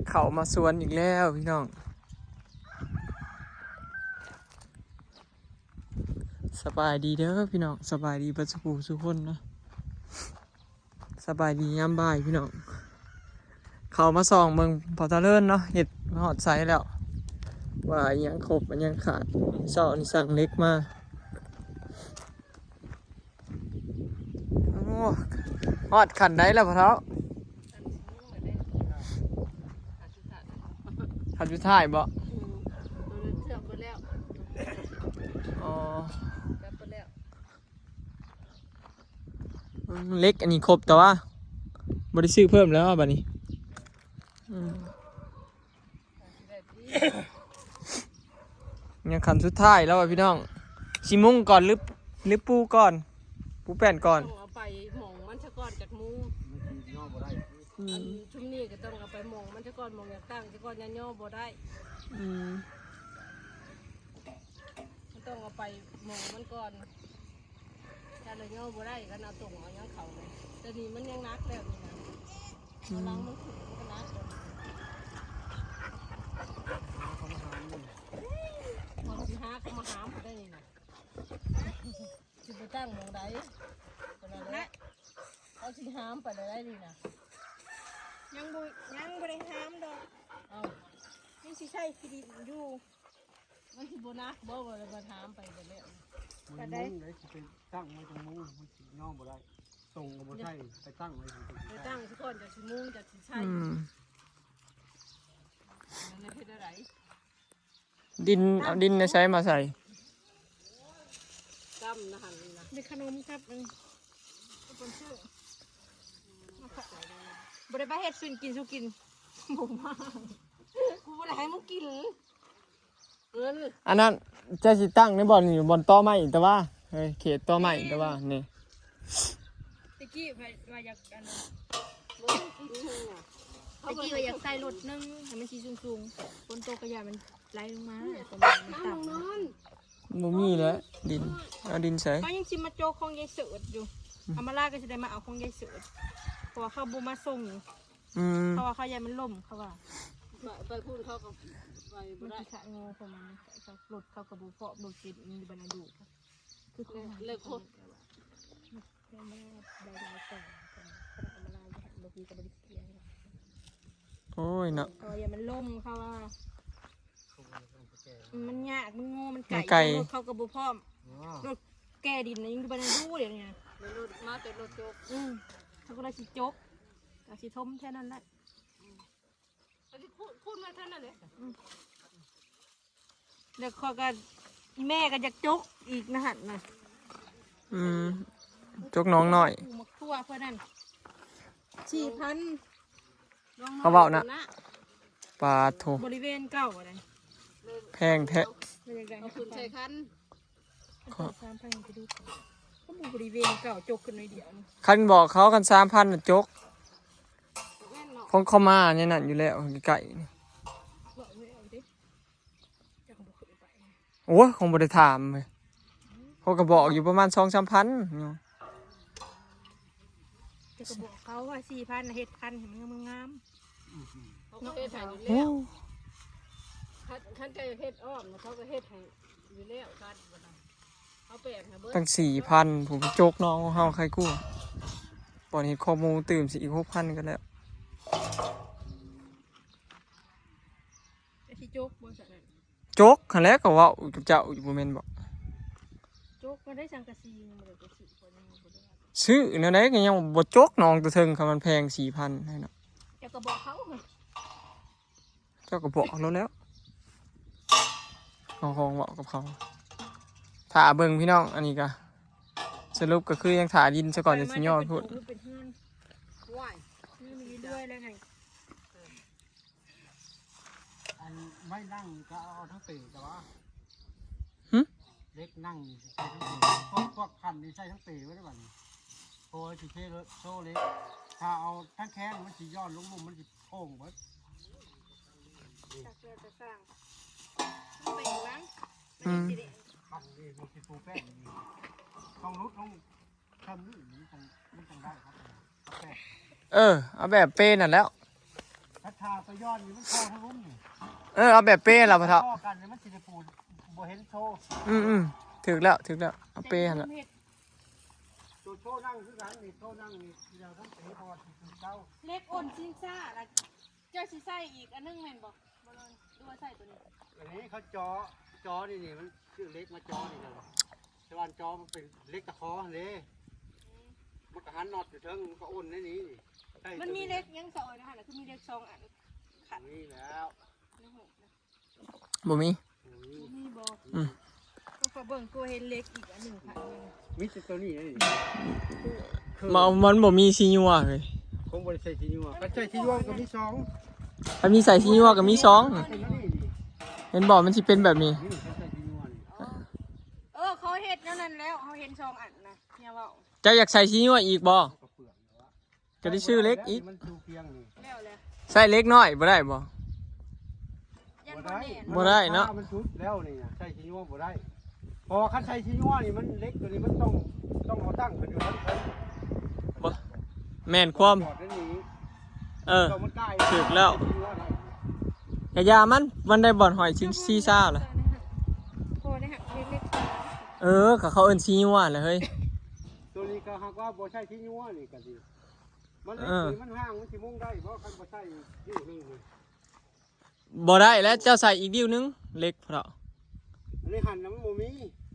ເຂົ້າມາສວນອີກແລ້ວພີ່ນ້ອງ. ສະບາຍດີເດີພີ່ນ້ອງ, ສະບາຍດີເບິດສູ່ຜູ້ສູ່ຄົນເນາະ. ສະບາຍດີຍາມບ່າຍພີ່ນ້ອງ. ເຂົ້າມາສ່ອງເບິ່ງພໍ່ຕາເລີນເນາະ, ເຮັດຮອດໃສແລ້ວ, ວ່າອີ່ຫຍັງຄົບ ອີ່ຫຍັງຂາດ. ເຊົ້ານີ້ສັ່ງເຫຼັກມາ. ໂອ້ ຮອດຂັ້ນໃດແລ້ວພໍ່ເຖົ້າ? ຂັ້ນສຸດທ້າຍບໍ? ອືມ ເຊື່ອມເບິດແລ້ວ. ອໍ ຈັບເບິດແລ້ວ. ອືມ ເຫຼັກອັນນີ້ຄົບແຕ່ວ່າບໍ່ໄດ້ຊື້ເພີ່ມແລ້ວບັດນີ້. ອືມ ຍັງຂັ້ນສຸດທ້າຍແລ້ວວ່າພີ່ນ້ອງ. ຊິມຸງກ່ອນ ຫຼື ຫຼືປູກ່ອນ? ປູແປ້ນກ່ອນ. ຕ້ອງເອົາໄປໝ່ອງມັນຊະກ່ອນຈັກມຸງ. ມັນຊິຍໍບໍ່ໄດ້. ອືມ ອັນຊຸມນີ້ກໍຕ້ອງເອົາໄປໝ່ອງມັນຊະກ່ອນ, ໝ່ອງຢາກຕັ້ງຊະກ່ອນ, ຍາຍໍບໍ່ໄດ້. ອືມ ມັນຕ້ອງເອົາໄປໝ່ອງມັນກ່ອນ. ຖ້າລະຍໍບໍ່ໄດ້ ຄັນເອົາຕົງເອົາຫຍັງເຂົ້າເລີຍ. ແຕ່ນີ້ມັນຍັງໜັກແລ້ວນີ້ນະ. ອືມ ເອົາຫຼັງມັນຂຶ້ນມັນກໍໜັກແລ້ວ. ຫາເຂົາມາຫາມເລີຍ. ກ່ອນຊິຫາເຂົາມາຫາມໄດ້ນີ້ນະ. ຊິໄປຕັ້ງໝ່ອງໃດ? ກໍນັ້ນແຫຼະ ເຂົາຊິຫາມໄປໄດ້ນີ້ນະ. ຍັງບໍ່ ຍັງບໍ່ໄດ້ຫາມດອກ. ເອົ້າ ຍັງຊິໃຊ້ຂີ້ດິນຢູ່. ມັນຊິບໍ່ໜັກບໍ່ ວ່າແລ້ວມາຖາມໄປແລ້ວ. ມັນມຸງໄດ້ ຊິໄປຕັ້ງໄວ້ຕົງມຸງ ມັນຊິຍໍບໍ່ໄດ້. ຕົງກໍບໍ່ໃຊ້ ໄປຕັ້ງໄວ້ ໄປຕັ້ງຊິກ່ອນ ຈະຊິມຸງ ຈະຊິໃຊ້. ອືມ ນັ້ນເຮັດແນວໃດ? ດິນ ເອົາດິນໃນໃສມາໃສ່? ກຳນະຫັ້ນນະ ມີຂະໜົມກັບອັນ ສະປອນເຊີ ມາຂາຍ. ບໍ່ໄດ້ມາເຮັດສູ່ກິນ ສູ່ກິນ ບໍ່ມາ. ກູບໍ່ໄດ້ໃຫ້ມຶງກິນ. ອັນນັ້ນເຈົ້າຊິຕັ້ງໃນບ່ອນນີ້ ບ່ອນຕໍໄມ້ຕະຫວ່າ ເຮີ້ຍ ເຂດຕໍໄມ້ຕະຫວ່ານີ້. ຕະກີ້ວ່າ ວ່າຢາກອັນ ຕະກີ້ວ່າຢາກໃສ່ລົດໜຶ່ງໃຫ້ມັນຊິສູງໆ ຝົນຕົກກະຢ້ານມັນໄຫຼລົງມາ ປະມານນັ້ນ. ບໍ່ມີແລ້ວດິນ ເອົາດິນໃສ? ເຂົາຍັງຊິມາໂຈະຂອງຍາຍເສີດຢູ່. ອືມ ອຳມາລາກໍຊິໄດ້ມາເອົາຂອງຍາຍເສີດ ເພາະວ່າເຂົາບໍ່ມາສົ່ງ. ອືມ ເພາະວ່າເຂົາຢ້ານມັນລົ້ມ ເຂົາວ່າ. ໄປ ໄປພຸ້ນເຂົາກໍໄປບໍ່ໄດ້ ມັນຊິສະໂງຂອງມັນ. ລົດເຂົາກໍບໍ່ພ້ອມ ລົດເກັບຢູ່ບັນນະດູ ຄືເຂົາມາ ແລ້ວຄົນ ແລ້ວມາໄດ້ຫຼາຍກວ່າ ຄັນເອົາມາລາຍຢູ່ຫັ້ນ ບໍ່ມີກໍບໍ່ໄດ້ເສຍ. ໂອ້ຍເນາະ ເຂົາວ່າຢ້ານມັນລົ້ມ ເຂົາວ່າ. ມັນຍາກ ມັນງໍ ມັນໄກ ມັນໄກ ລົດເຂົາກໍບໍ່ພ້ອມ. ອໍ ລົດແກ່ດິນນະ ຍັງຢູ່ບ້ານນາດູດຽວນີ້ນະ ແລ້ວລົດມາແຕ່ລົດຈົກ. ອືມ ເຂົາກໍເລີຍຊິຈົກ ກໍຊິຖົມແຖວນັ້ນແຫຼະ. ອືມ ເຂົາຊິຂຸດ ຂຸດມາທາງນັ້ນເດ້. ອືມ ແລ້ວຂ້ອຍກໍ ອີແມ່ກໍຢາກຈົກອີກນະຫັ້ນນະ. ອືມ ຈົກໜອງນ້ອຍ ປູກໝາກຖົ່ວເພິ່ນນັ້ນ ສີ່ພັນ ເຂົາເວົ້ານະ. ປາດໂທ ບໍລິເວນເກົ່າໃດ ແພງແທ້. ມັນຢາກໄດ້ ເອົາຂຶ້ນໃສ່ຄັນ ຄັນເອົາສາມພັນ ມັນຈະດູດ ກໍບໍ່ ບໍລິເວນເກົ່າ ຈົກຂຶ້ນໜ້ອຍດຽວນີ້. ຄັນບອກເຂົາ ຄັນສາມພັນນະຈົກ ແມ່ນເນາະ ຂອງເຂົາມາໃນນັ້ນຢູ່ແລ້ວ ໃກ້ໆນີ້. ເວົ້າແລ້ວເດ້ ເຈົ້າກໍບໍ່ເຄີຍໄປ. ໂອ້ຍ ຄົງບໍ່ໄດ້ຖາມເວີຍ ເຂົາກໍບອກຢູ່ປະມານສອງສາມພັນຢູ່. ເຈົ້າກໍບອກເຂົາວ່າສີ່ພັນນະ ເຮັດຄັນໃຫ້ມັນງາມໆ. ອືມ ເຂົາກໍເຮັດໃຫ້ຢູ່ແລ້ວ. ໂອ້ ຄັນ ຄັນເຈົ້າເຮັດອ້ອມນະ ເຂົາກໍເຮັດໃຫ້ຢູ່ແລ້ວ. ຄັນບໍ່ນະ ເອົາແປບໃຫ້ເບິດ ຕັ້ງສີ່ພັນ ຜູ້ຈົກນ້ອງຂອງເຮົາໃຄກວ່າ ບ່ອນເຮັດຄອໝູຕື່ມຊິອີກຫົກພັນກໍແລ້ວ. ຊິຈົກບໍ່ຊັ້ນນະ? ຈົກຫັ້ນແຫຼະ ກໍເວົ້າກັບເຈົ້າຢູ່ ບໍ່ແມ່ນບໍ? ຈົກກໍໄດ້ສັງກະສີ ຍັງບໍ່ໄດ້ໄປຊື້ ຂ້ອຍຍັງບໍ່ໄດ້ ຊື້ແນວໃດກໍຍັງບໍ່ຈົກ ນ້ອງ ແຕ່ເທິງ ຄັນມັນແພງສີ່ພັນໃຫ້ເນາະ. ເຈົ້າກໍບອກເຂົາ ເຈົ້າກໍບອກໂລດແລ້ວ ເອົາຂອງເວົ້າກັບເຂົາ. ຖ້າເບິ່ງພີ່ນ້ອງ ອັນນີ້ກໍສະຫຼຸບກໍຄືຍັງຖ້າດິນຊະກ່ອນ ຈັ່ງຊິຍໍໄປພຸ້ນ. ໂອ້ຍ ມັນມີດ້ວຍແລ້ວໄງ. ອັນໄມ້ນັ່ງກໍເອົາທັງເປແຕ່ວ່າ ຫຶ ເຫຼັກນັ່ງໃສ່ທັງເປ ພວກ ພວກຄັນນີ້ໃສ່ທັງເປໄວ້ໄດ້ບັດນີ້ ເພາະວ່າຊິເທໂຊເຫຼັກ ຖ້າເອົາທັງແຄນມັນຊິຢ້ອນລົງລຸ່ມ ມັນຊິໂຄ້ງເບິດ. ຈັກແລ້ວແຕ່ຊ່າງ ມັນເປັນຫຍັງ ອືມ ມັນຊິໄດ້ ຄັນນີ້ມັນຊິປູແປ້ນນີ້ ຕ້ອງຫຼຸດລົງ ເອີ ເອົາແບບເປນັ້ນແຫຼ້ວ ຄັນຖ້າໄປຍ້ອນນີ້ ມັນເຂົ້າທາງລຸ່ມນີ້. ເອີ ເອົາແບບເປລະພໍ່ເຖົ້າ. ພໍ້ກັນນີ້ ມັນຊິໄດ້ປູນ ບໍ່ເຫັນໂຊ. ອືມໆ ຖືກແລ້ວ ຖືກແລ້ວ ເອົາເປຫັ້ນລະ. ໂຕໂຊນັ່ງຄືກັນນີ້ ໂຊນັ່ງນີ້ ທີ່ເຮົາຕ້ອງເປ ເພາະວ່າຊິຖືກເສົາ. ເຫຼັກອົນຊິງຊ້າລະ ເຈົ້າຊິໃສ່ອີກອັນໜຶ່ງແມ່ນບໍ່? ບໍ່ເລີຍ ຫຼືວ່າໃສ່ໂຕນີ້? ອັນນີ້ເຂົາເຈາະ ເຈາະນີ້ ນີ້ມັນ ຊື້ເຫຼັກມາເຈາະນີ້ເດີ ແຕ່ວ່າເຈາະມັນເປັນເຫຼັກຕະຂໍຫັ້ນເດ້. ອືມ ມັນກໍຫັນນັອດຢູ່ເທິງ ມັນກໍອົນໃນນີ້. ມັນມີເຫຼັກຫຍັງຊອຍນະຫັ້ນນະ ຄືມີເຫຼັກສອງອັນ? ມີແລ້ວ ໃນຮູບນະ ບໍ່ມີ ບໍ່ມີ ບໍ່ມີບໍ່? ອືມ ກໍຂໍເບິ່ງຕົວເຫັນເຫຼັກອີກອັນໜຶ່ງ ມີແຕ່ຕົວນີ້. ມັນ ມັນບໍ່ມີສີຍົວເຮີ້ຍ. ຄົງບໍ່ໄດ້ໃສ່ສີຍົວ ຄັນໃສ່ສີຍົວກໍມີສອງ ຄັນມີໃສ່ສີຍົວກໍມີສອງ. ເຫັນບໍ່ ມັນຊິເປັນແບບນີ້. ເອີ ເຂົາເຮັດແນວນັ້ນແລ້ວ ເຮົາເຫັນສອງອັນນະ ເຮົາເວົ້າ. ເຈົ້າຢາກໃສ່ສີຍົວອີກບໍ່? ກໍໄດ້ຊື້ເຫຼັກອີກ ມັນຢູ່ພຽງນີ້ ແລ້ວແຫຼະ ໃສ່ເຫຼັກນ້ອຍບໍ່ໄດ້ບໍ່? ບໍ່ໄດ້ ບໍ່ໄດ້ເນາະ ມັນສຸດແລ້ວນີ້ນະ ໃສ່ສີຍົວບໍ່ໄດ້. ເພາະວ່າຄັນໃສ່ສີຍົວນີ້ ມັນເຫຼັກຕົວນີ້ມັນຕ້ອງ ຕ້ອງເອົາຕັ້ງຂຶ້ນຢູ່ຫັ້ນ. ບໍ່ ແມ່ນຄວາມ ເອີ ຖືກແລ້ວ ກະຢ່າມັນ ມັນໄດ້ບ່ອນຫ້ອຍຊິງຊີຊາລະ. ເອີ ກະເຂົາເອີ້ນສີຍົວແຫຼະເຮີ້ຍ. ຕົວນີ້ກໍຫາກວ່າບໍ່ໃສ່ສີຍົວນີ້ກະຊິ ມັນເຫຼັກ ເອີ ຕົວນີ້ມັນຫ່າງ ມັນຊິມຸງໄດ້ບໍ່ ຄັນບໍ່ໃສ່ອີກນິ້ວໜຶ່ງນີ້? ບໍ່ໄດ້ແລ້ວ ເຈົ້າໃສ່ອີກນິ້ວໜຶ່ງ ເຫຼັກເພາະ ອັນນີ້ຫັ້ນນະ ມັນບໍ່ມີ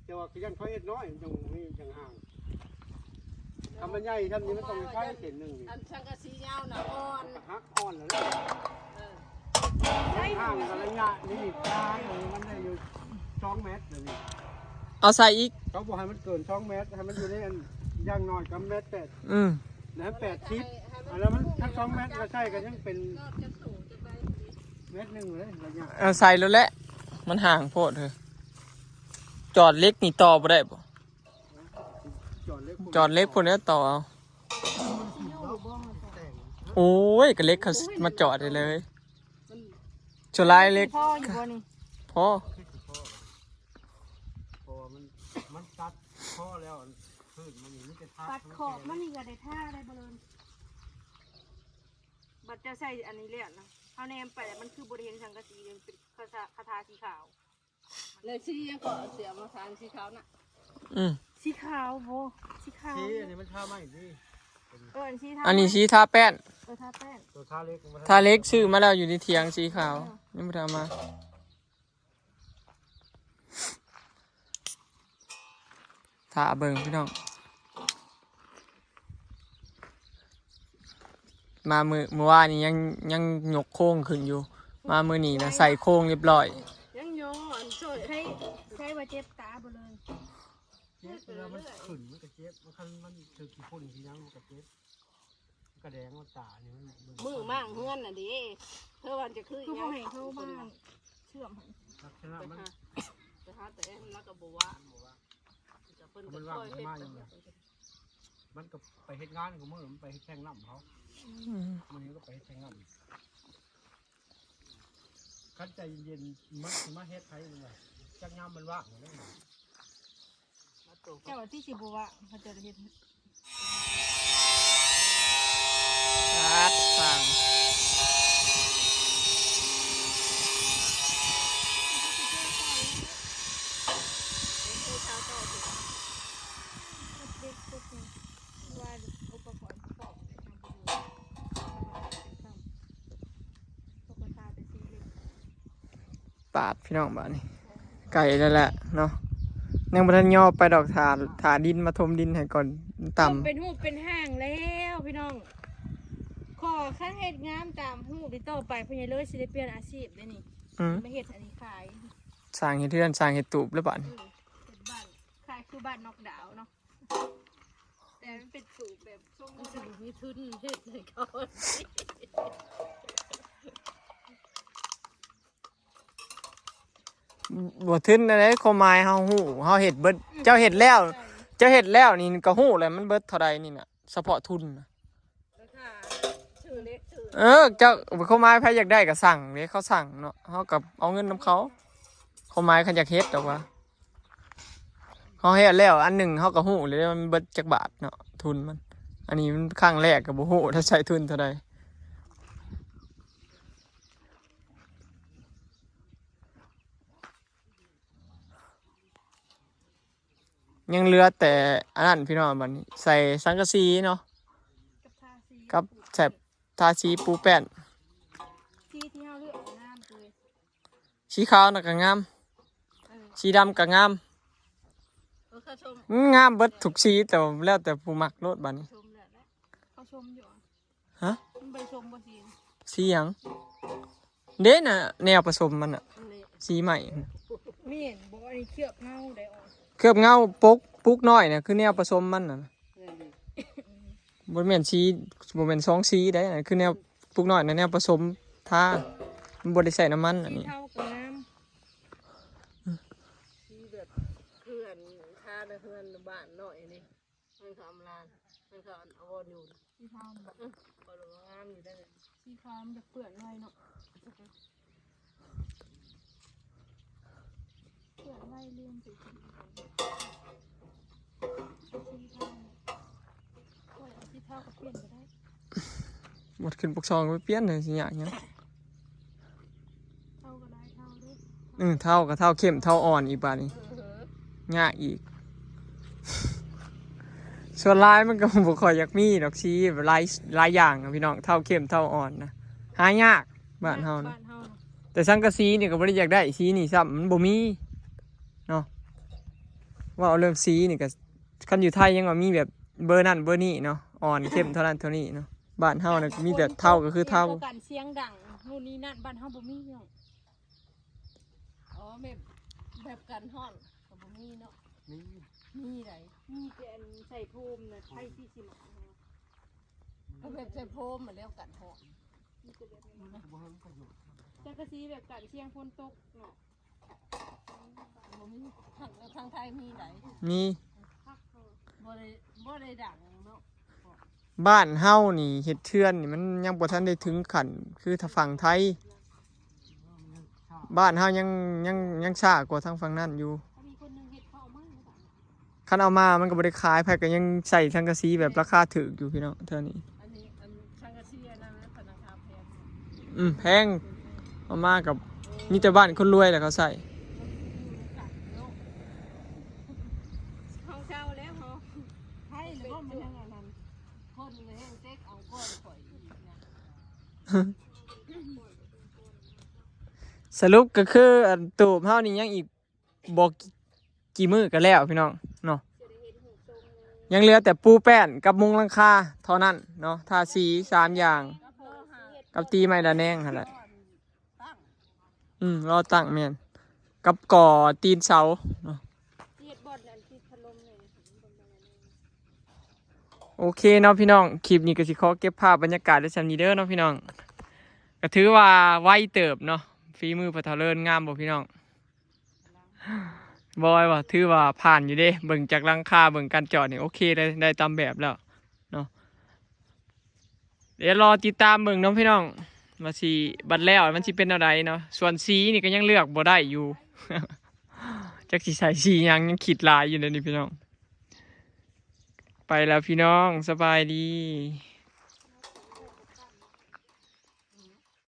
ແຕ່ວ່າຄືຢ້ານເຂົາເຮັດນ້ອຍ ມັນຈັ່ງມີຈັ່ງຫ່າງ. ຄັນມັນໃຫຍ່ຊ່ຳນີ້ ມັນຕ້ອງໃສ່ເສັ້ນໜຶ່ງນີ້ ອັນສັງກະສີຍາວນະອ່ອນ ມັນກໍຫັກອ່ອນແລ້ວເດ້. ເອີ ໃສ່ຫ່າງກັນໄລຍະນີ້ ກາງມັນໄດ້ຢູ່ສອງແມັດແລ້ວນີ້. ເອົາໃສ່ອີກ ເຂົາບໍ່ໃຫ້ມັນເກີນສອງແມັດ ໃຫ້ມັນຢູ່ໃນອັນ ຢ່າງໜ້ອຍກໍແມັດແປດ. ອືມ ແລ້ວແປດສິບ ອັນນັ້ນມັນ ຄັນສອງແມັດກໍໃສ່ກໍຍັງເປັນແມັດໜຶ່ງເລີຍໄລຍະ. ເອົາໃສ່ໂລດແຫຼະ ມັນຫ່າງໂພດເຮີ້ຍ. ຈອດເຫຼັກນີ້ຕໍ່ບໍ່ໄດ້ບໍ່? ຈອດເຫຼັກ ຈອດເຫຼັກພຸ້ນແຫຼະຕໍ່ເອົາ. ໂອ້ຍ ກໍເຫຼັກເຂົາມາຈອດໄດ້ເລີຍ. ສ່ວນຫຼາຍເຫຼັກ ພໍຢູ່ບໍ່ນີ້? ພໍ ເພາະວ່າມັນ ມັນຕັດພໍແລ້ວ ພື້ນມັນນີ້ມີແຕ່ທາ ຕັດຂອບມັນນີ້ກໍໄດ້ທາໄດ້ບໍ່ເລີຍ. ບັດເຈົ້າໃສ່ອັນນີ້ແລ້ວນະ ເຮົາແນມໄປແລ້ວ ມັນຄືບໍ່ໄດ້ເຫັນສັງກະສີເລີຍ ເປັນຄາຖາ ຄາຖາສີຂາວ. ແລ້ວສີຫຍັງກໍເສື້ອມາສານສີຂາວນະ? ອືມ ສີຂາວບໍ່? ສີຂາວ ສີອັນນີ້ມັນທາໃໝ່ຕິ. ເອີ ອັນສີທາ ອັນນີ້ສີທາແປ້ນ ເອີ ທາແປ້ນ ຕົວທາເຫຼັກ ທາເຫຼັກຊື້ມາແລ້ວຢູ່ໃນຖຽງສີຂາວ ເອີ ຍັງບໍ່ໄດ້ເອົາມາ. ຖ້າເບິ່ງພີ່ນ້ອງ ມາມື້ ມື້ວານນີ້ຍັງ ຍັງຍົກໂຄງຂຶ້ນຢູ່ ມາມື້ນີ້ນະໃສ່ໂຄງຮຽບຮ້ອຍ. ຍັງຍໍອັນຊ່ອຍໃຫ້ ໃຊ້ວ່າເຈັບຕາບໍ່ເລີຍ. ເຈັບເວລາມັນຂຶ້ນມັນກໍເຈັບ ຄັນມັນຖືກຂີ້ຝຸ່ນຂີ້ຫຍັງມັນກໍເຈັບ. ກະແດງວ່າຕານີ້ມັນ ມື້ມ້າງເຮືອນນະເດ້ ເພິ່ນວ່າຈະຄື ຄືບໍ່ໃຫ້ເຂົາມ້າງເຊື່ອມຫັ້ນ ລັກສະນະມັນ ໄປຫາແຕ່ແອງລາວກໍບໍ່ວ່າ ແຕ່ເພິ່ນກໍຊ່ອຍເຮັດ ມັນກໍໄປເຮັດງານ ມື້ມັນໄປເຮັດແທງນ້ຳເຂົາ. ອືມ ມື້ນີ້ກໍໄປເຮັດແທງນ້ຳ. ຄັນໃຈເຢັນໆ ມັນຊິມາເຮັດໃຫ້ ມັນວ່າ ຈັກຍາມມັນວ່າງແລ້ວ. ເຈົ້າທີ່ຊິບໍ່ວ່າເຂົາເຈົ້າເຮັດໃຫ້ ປາດ ສ້າງ ປາດ ພີ່ນ້ອງ ບາດນີ້ ໃກ້ແລ້ວແຫຼະເນາະ ຍັງບໍ່ທັນຍໍໄປດອກ ຖ້າ ຖ້າດິນມາຖົມດິນໃຫ້ກ່ອນ ມັນຕ່ຳ ເປັນຮູບເປັນຮ່າງແລ້ວພີ່ນ້ອງ. ຂໍຄັນເຮັດງາມຕາມຮູບນີ້ ຕໍ່ໄປພໍ່ໃຫຍ່ເລີຍຊິໄດ້ປ່ຽນອາຊີບເດ້ນີ້. ອືມ ມາເຮັດອັນນີ້ຂາຍ ສ້າງເຮັດເຮືອນ ສ້າງເຮັດຕູບແລ້ວບາດນີ້. ເອີ ເຮັດບ້ານ ຄ້າຍຄືບ້ານນອກດາວເນາະ ແຕ່ມັນເປັນສູດແບບຊົງ ມັນຊິບໍ່ມີທຶນເຮັດໃຫ້ເຂົາ. ບໍ່ທຶນແນວໃດ ຄວາມໝາຍເຮົາຮູ້ ເຮົາເຮັດເບິດ. ເຈົ້າເຮັດແລ້ວ ເຈົ້າເຮັດແລ້ວນີ້ກໍຮູ້ແລ້ວ ມັນເບິດເທົ່າໃດນີ້ນະ ສະເພາະທຶນນະ. ເອີ ເຈົ້າ ຄວາມໝາຍໃຜຢາກໄດ້ກໍສັ່ງເດ້ ເຂົາສັ່ງເນາະ ເຮົາກໍເອົາເງິນນຳເຂົາ. ຄວາມໝາຍຄັນຢາກເຮັດດອກວ່າ ເຮົາເຮັດແລ້ວອັນໜຶ່ງ ເຮົາກໍຮູ້ເລີຍວ່າມັນເບິດຈັກບາດເນາະ ທຶນມັນ. ອັນນີ້ມັນຄັ້ງແລກກໍບໍ່ຮູ້ວ່າໃຊ້ທຶນເທົ່າໃດ. ຍັງເຫຼືອແຕ່ອັນນັ້ນພີ່ນ້ອງ ບັດນີ້ໃສ່ສັງກະສີເນາະ ກັບທາສີ ກັບແຖບທາສີປູແປ້ນ ສີທີ່ເຮົາເລືອກງາມເລີຍ ສີຂາວນະກໍງາມ ເອີ ສີດຳກໍງາມ ເອີ ເຂົາຊົມ ມັນງາມເບິດທຸກສີ ແຕ່ວ່າແລ້ວແຕ່ຜູ້ມັກໂລດບັດນີ້ ເຂົາຊົມແລ້ວແຫຼະ ເຂົາຊົມຢູ່ ຮະ ມັນບໍ່ໄດ້ຊົມບໍ່ສີ ສີຫຍັງ? ເດ້ນະ ແນວປະສົມມັນນະ ອັນນີ້ ສີໃໝ່ ແມ່ນບໍ່? ອັນນີ້ເຄືອບເງົາໄດ້ອອກ ເຄືອບເງົາ ປຸກ ປຸກນ້ອຍນະ ຄືແນວປະສົມມັນນະ ແມ່ນ ບໍ່ແມ່ນສີ ບໍ່ແມ່ນສອງສີໃດ໋ ອັນນັ້ນຄືແນວປຸກນ້ອຍນະ ແນວປະສົມທາ ມັນບໍ່ໄດ້ໃສ່ນ້ຳມັນອັນນີ້ ສີເທົາກໍງາມ ສີແບບເຮືອນ ທາໃນເຮືອນບ້ານນ້ອຍນີ້ ເຮືອນເຂົາອຳລານ ເຮືອນເຂົາອັນອາວອນຢູ່ ສີເທົານີ້ບໍ່? ເອີ ກໍລະວ່າງາມຢູ່ໄດ໋ ສີຂາວມັນຈະເປື້ອນໄວເນາະ ເປື້ອນໄວ ລືມໄປກິນ ສີເທົາ ໂອ້ຍ ເອົາສີເທົາກໍປ່ຽນກໍໄດ້ ໝົດຂຶ້ນປົກຊອງກໍໄປປ່ຽນ ຊິຍາກຫຍັງ? ເທົາກໍໄດ້ເທົາເດ້ ເອີ ເທົາກໍເທົາເຂັ້ມ ເທົາອ່ອນອີກບາດນີ້ ເອີ ຍາກອີກ ສ່ວນຫຼາຍມັນກໍບໍ່ຄ່ອຍຢາກມີດອກ ສີແບບຫຼາຍ ຫຼາຍຢ່າງນະພີ່ນ້ອງ ເທົາເຂັ້ມ ເທົາອ່ອນນະ ຫາຍາກບ້ານເຮົານະ ບ້ານເຮົານະ ແຕ່ສັງກະສີນີ້ກໍບໍ່ໄດ້ຢາກໄດ້ສີນີ້ຊ້ຳ ມັນບໍ່ມີເນາະ ເວົ້າເລື່ອງສີນີ້ກໍ ຄັນຢູ່ໄທຍັງວ່າມີແບບເບີນັ້ນເບີນີ້ເນາະ ອ່ອນເຂັ້ມເທົ່ານັ້ນເທົ່ານີ້ເນາະ ບ້ານເຮົານະມີແຕ່ເທົາກໍຄືເທົາ ກັນສຽງດັງ ໂນ່ນນີ້ນັ້ນ ບ້ານເຮົາບໍ່ມີພີ່ນ້ອງ ອໍ ແບບ ແບບກັນຮ້ອນກໍບໍ່ມີເນາະ ມີ ມີໃດ໋ ມີແຕ່ອັນໃສ່ໂຟມນະ ໃຜຊິຊິມັກ ກໍແບບໃສ່ໂຟມຫັ້ນແລ້ວກັນຮ້ອນ ມີແຕ່ແບບນັ້ນນະ ຈັງກະສີແບບກັນສຽງຝົນຕົກເນາະ ບໍ່ມີ ທາງ ທາງໄທມີໃດ໋ ມີ ບໍ່ໄດ້ ບໍ່ໄດ້ດັງເນາະ ບ້ານເຮົານີ້ເຮັດເຮືອນນີ້ມັນຍັງບໍ່ທັນໄດ້ເຖິງຂັ້ນຄືທາງຝັ່ງໄທ ບ້ານເຮົາຍັງ ຍັງ ຍັງຊ້າກວ່າທາງຝັ່ງນັ້ນຢູ່ ຄັນເອົາມາມັນກໍບໍ່ໄດ້ຂາຍ ໃຜກໍຍັງໃສ່ສັງກະສີແບບລາຄາຖືກຢູ່ພີ່ນ້ອງ ແຖວນີ້ ອັນນີ້ ອັນສັງກະສີອັນນັ້ນນະ ລາຄາແພງ ອືມ ແພງ ເອົາມາກັບ ມີແຕ່ບ້ານຄົນລວຍແຫຼະເຂົາໃສ່ ເຮົາເຊົາແລ້ວເຮົາ ໃຜລະບໍ່ ມັນຍັງອັນນັ້ນ ຄົນແຮງເຕັກເອົາກ່ອນຂ້ອຍອີກນະ ສະຫຼຸບກໍຄື ອັນ ຕູບເຮົານີ້ຍັງອີກ ບໍ່ ກ- ກີ່ມື້ກໍແລ້ວພີ່ນ້ອງເນາະ ຍັງເຫຼືອແຕ່ປູແປ້ນກັບມຸງຫຼັງຄາເທົ່ານັ້ນເນາະ ທາສີສາມຢ່າງ ກັບຕີໄມ້ລະແນງຫັ້ນແຫຼະ ອືມ ລໍຕັ້ງ ແມ່ນ ກັບກໍ່ຕີນເສົາເນາະ ຊິເຮັດບ່ອນອັນຕິດພັດລົມນີ້ ໂອເຄເນາະພີ່ນ້ອງ ຄລິບນີ້ກໍຊິຂໍເກັບພາບບັນຍາກາດໄວ້ສ່ຳນີ້ເດີເນາະພີ່ນ້ອງ ກໍຖືວ່າໄວເຕີບເນາະ ຝີມືພໍ່ເຖົ້າເລີນ ງາມບໍ່ພີ່ນ້ອງ? ບອຍວ່າ ຖືວ່າຜ່ານຢູ່ເດ້ ເບິ່ງຈາກຫຼັງຄາ ເບິ່ງການຈອດນີ້ໂອເຄເລີຍ ໄດ້ຕາມແບບແລ້ວເນາະ ດຽວລໍຕິດຕາມເບິ່ງເນາະພີ່ນ້ອງ ວ່າຊິ ບັດແລ້ວມັນຊິເປັນແນວໃດເນາະ ສ່ວນສີນີ້ກໍຍັງເລືອກບໍ່ໄດ້ຢູ່ ຈັກຊິໃສ່ສີຫຍັງ ຍັງຄິດຫຼາຍຢູ່ເດນີ້ພີ່ນ້ອງ ໄປແລ້ວພີ່ນ້ອງ ສະບາຍດີ.